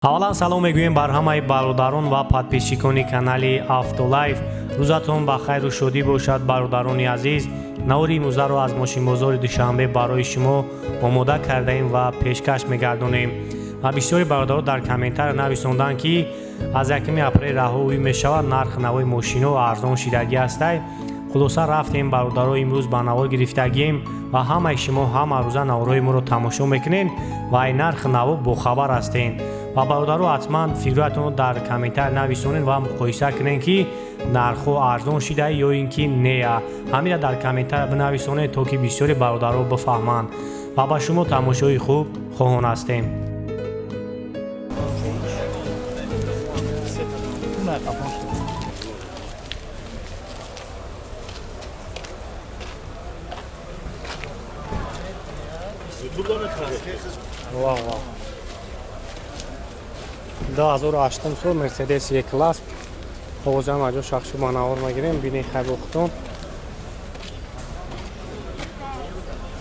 Аввалан салом мегӯем бар ҳамаи бародарон ва подписчикони канали Автолайф. Рӯзатон ба хайру шодӣ бошад, бародарони азиз. Навори имрӯзаро аз мошинбозори Душанбе барои шумо омода кардаем ва пешкаш мегардонем. Ва бисёри бародарон дар комментария нависонданд, ки аз 1 апрел раҳоӣ мешавад, нарх навои мошино арзон шидагӣ ҳастай. Хулоса, рафтем, бародаро, имрӯз ба навор гирифтагием ва ҳамаи шумо ҳама рӯза наворҳои моро тамошо мекунед ва ай нархи наво бохабар ҳастед. Ва бародаро, ҳатман фикрҳоятонро дар комментария нависонед ва муқоиса кунед, ки нархҳо арзон шида ё ин ки нея. Ҳамира дар комментария бинависонед, то ки бисёри бародаро бифаҳманд. Ва ба шумо тамошои хуб хоҳон ҳастем. Вау, вау. 2008 сол Мерседес Е класс. Ҳозирам аҷо шахшу ба навор мегирем, бинед хайбохтон.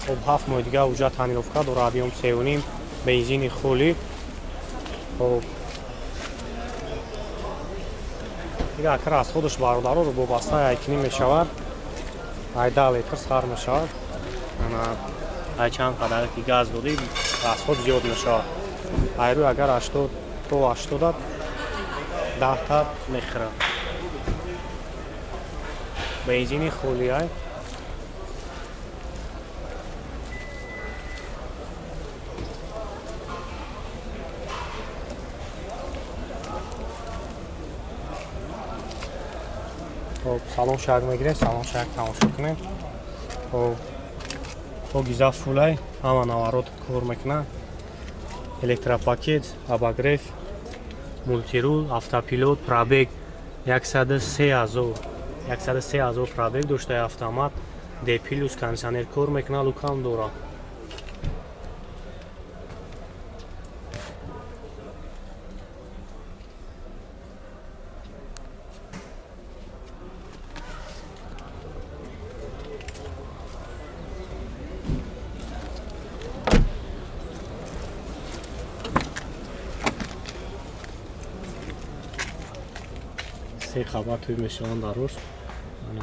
Хоб, 7 моҳи дига уҷа тонировка дора, объём 3,5, бензини холӣ. Хоб, дига акар аз худаш, бародаро, вобаста айкинӣ мешавад. Ай 10 литр сар мешавад. Ана ай чанд қадар ки газ додӣ, расход зиёд мешавад. Айрӯй агар 80 то 80 10та мехӯрад. Бензини холиай. Хоб, салон шак мегирем, салон шак тамошо кунем. Хоб, то гиза фулай, ҳама наворот кор мекунад. Электропакет, обогрев, мультирул, автопилот, пробег 103 000, 103 000 пробег дошта, автомат, D плюс, кондиционер кор мекунад, люкам дорад. Се қабат тӯй мешаванд дар рӯз. Ана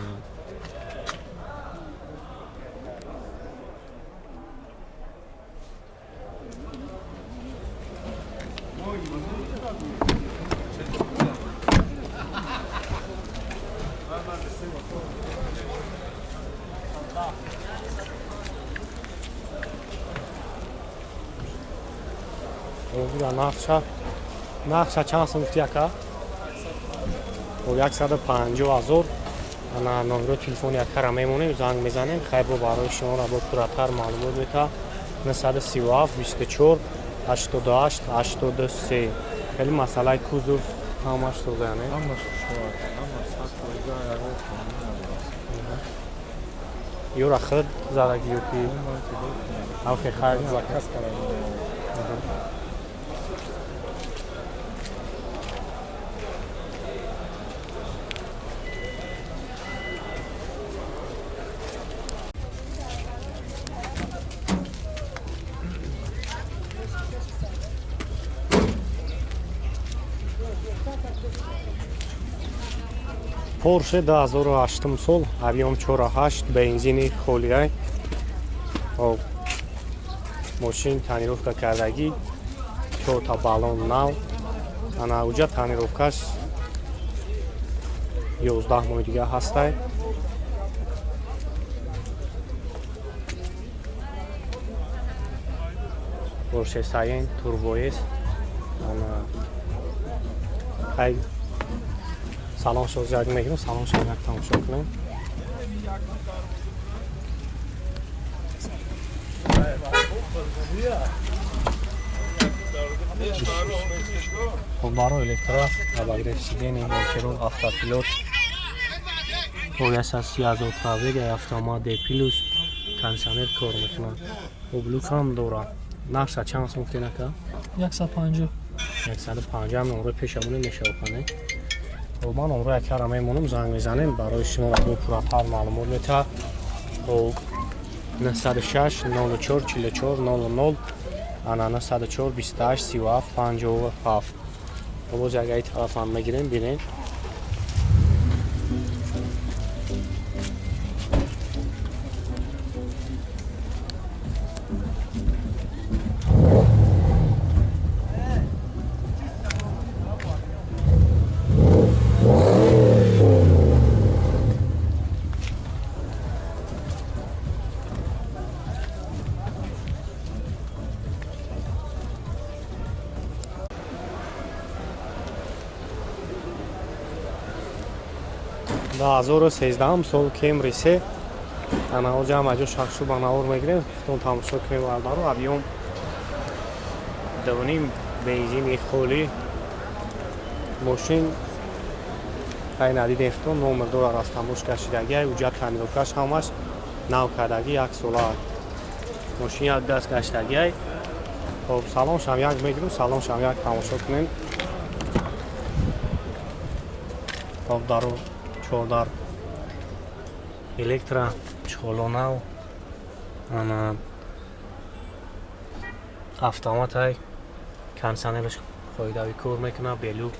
нархша чанд сум гуфти, ака? Хоб, 150 000. Ана номерои телефони акара мемонем, занг мезанем, хайбо барои шуморо бо пурратар маълумот метаҳад. 937 24 88 83. Хеле масъалаи кузов ҳамаш соза, не? Ҳамаш шуад, ҳамаш 100%, ягон хомӣ надорад. Ёра худ задаги ё ки ҳалхе хайр? Заказ кардам. Порше 2008 сол, объём 4,8, бензини холиай. Хоб, мошин тонировка кардагӣ, чорта баллон нав. Ана уҷа тонировкаш 11 моҳи дига ҳастай. Порше Кайен Турбо С. Ана ай салон шоз як мегирем, салон шоз як тамошо кунем. Хоб, баро электро, обогрев сидений, мультирул, автопилот. Хоб, 130 000 пробег, автомат, D плюс, кондиционер кор мекунад. Хоб, люкам дорад. Нархша чанд сум гуфтед, ака? 150. 150. Номрои пешамоне мешавхане. Хоб, ман номрои акара мемонам, занг мезанем, барои шумо бо пурратар маълумот метаҳад. Хоб, 906 04 44 00. Ана 904 28 37 57. Боз як ай тарафам мегирем, бинем. Да 2013 сол Camry 3 ана оҷа ҳам аҷо шахшу ба навор мегирем, худтон тамошо кунем бародаро. Объём 2.5 бензини холӣ мошин хай надидем худтон, номер дорад аз тамош кашидагӣ, ҳуҷҷат тамировкаш ҳамаш нав кардагӣ, як сола мошин як даст гаштагӣ. Хоб салоншам як мегирем, салоншам як тамошо кунем. Хоб дару чордар электро чолонав ана автоматай кондиционераш фоидави кор мекунад, белюк.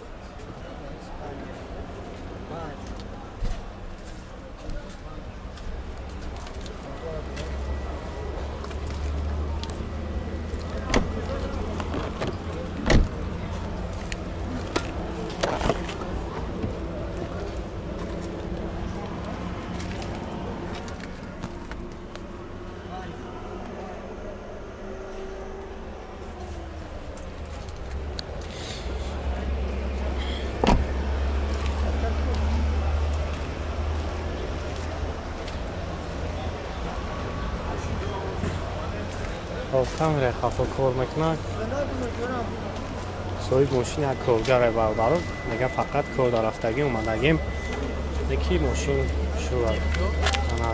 Камера хафо кор мекунад. Соҳиби мошин як коргаре бародаро, мега фақат кор дар рафтагӣ омадагим, леки мошин шурад. Ана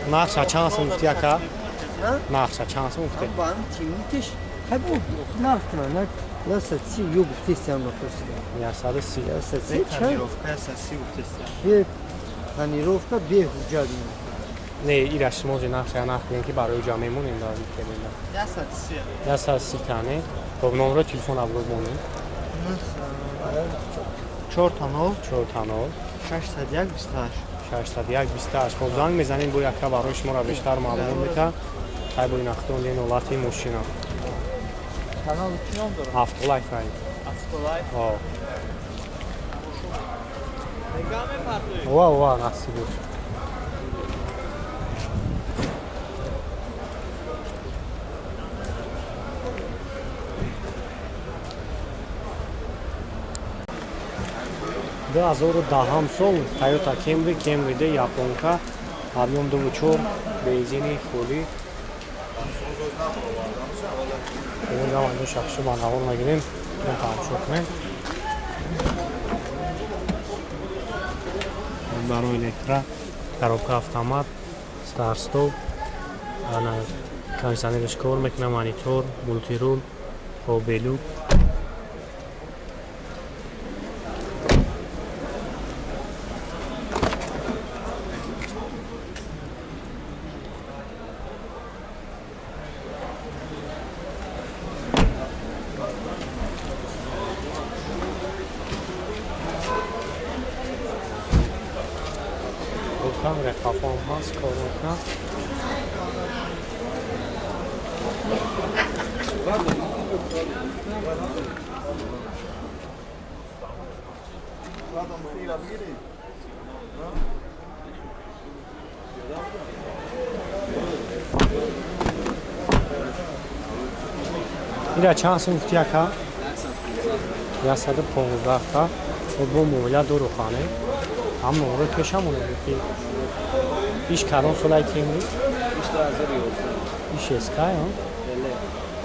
нархша чанд сум гуфти ака? Нархша чанд сум гуфти? Нарх кунад, 130 ё гуфтестиам напурсидам. 130. 130 чанд? Бе тонировка, бе ҳуҷҷат. Не, ира шумо зе нархша нарх бигем ки барои ҷа мемонем дар келинда. 130. 130 тане. Хоб номро телефон абрӯ монем. 4 0 4 0 601 28 601 28. Хоб занг мезанем, бо яка барои шуморо бештар маълумот мета. Хай бо инахтон ден ҳолати мошина. Канал чӣ ном дорад? Автолайф ай. Автолайф? О. Нигоҳ мепартоед? Ва, ва, насиб бош. Ду 2010 сол Toyota Camry, Camry D японка, объём 2.4 бензини холӣ. Онҷа ҳам шахшу ба навор мегирем, тамошо кунем. Барои электро, коробка автомат, старт-стоп, ана кондиционераш кор мекунад, монитор, мултирул, хоб белюк. Камера хафон ҳаст, кор мекунад. Ира чанд сум гуфти ака? 115 та. Бо муомила дору хане. Ҳам номро пешамоне ки иш кадом солай Camry? 2011. Иш SK, ҳа? Эле.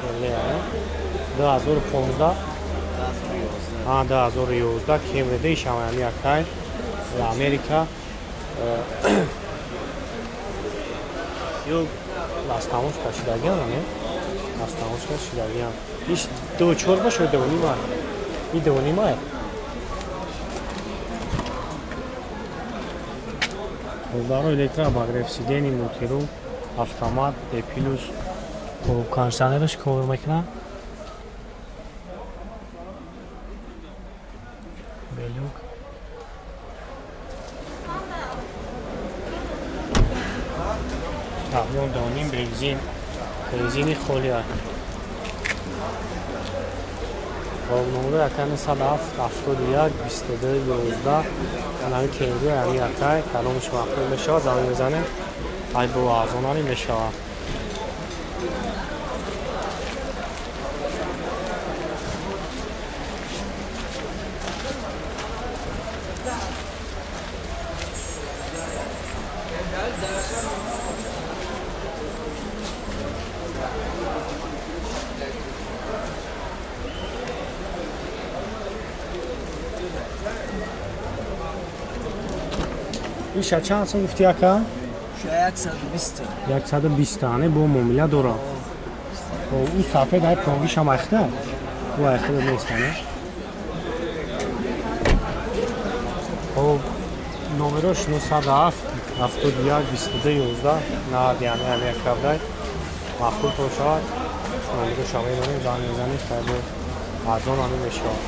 Эле, 2015. 2011. 2011 Camry иш ҳам якай Америка. Ё ластамош кашидагиан, не? Ластамош кашидагиан. Иш 2.4 бошад ё 2.5? И 2.5. Барои электро обогрев сидений, мултирул, автомат, D+, Хоб, кондиционераш кор мекунад. Белюк. Объем доним бензин. Бензини холӣ. Хоб, номеро яка 907 71 22 11. Ҳамин кенгу ҳамин якай каломаш маъқул мешавад, занг мезанем. Ай бо арзонами мешавад. Иша чанд сом гуфти ака? 120. 120 тане бо муомила дорам. Хоб, ӯ сафед ай промгишам айхта? Ӯ айхта нестане. Хоб, номерош 907 71 22 11 90, яъне ҳамин як кабдай маъқул бошад. Номерош ҳам мемонем, занг мезанем, хайр, арзон ҳамин мешавад.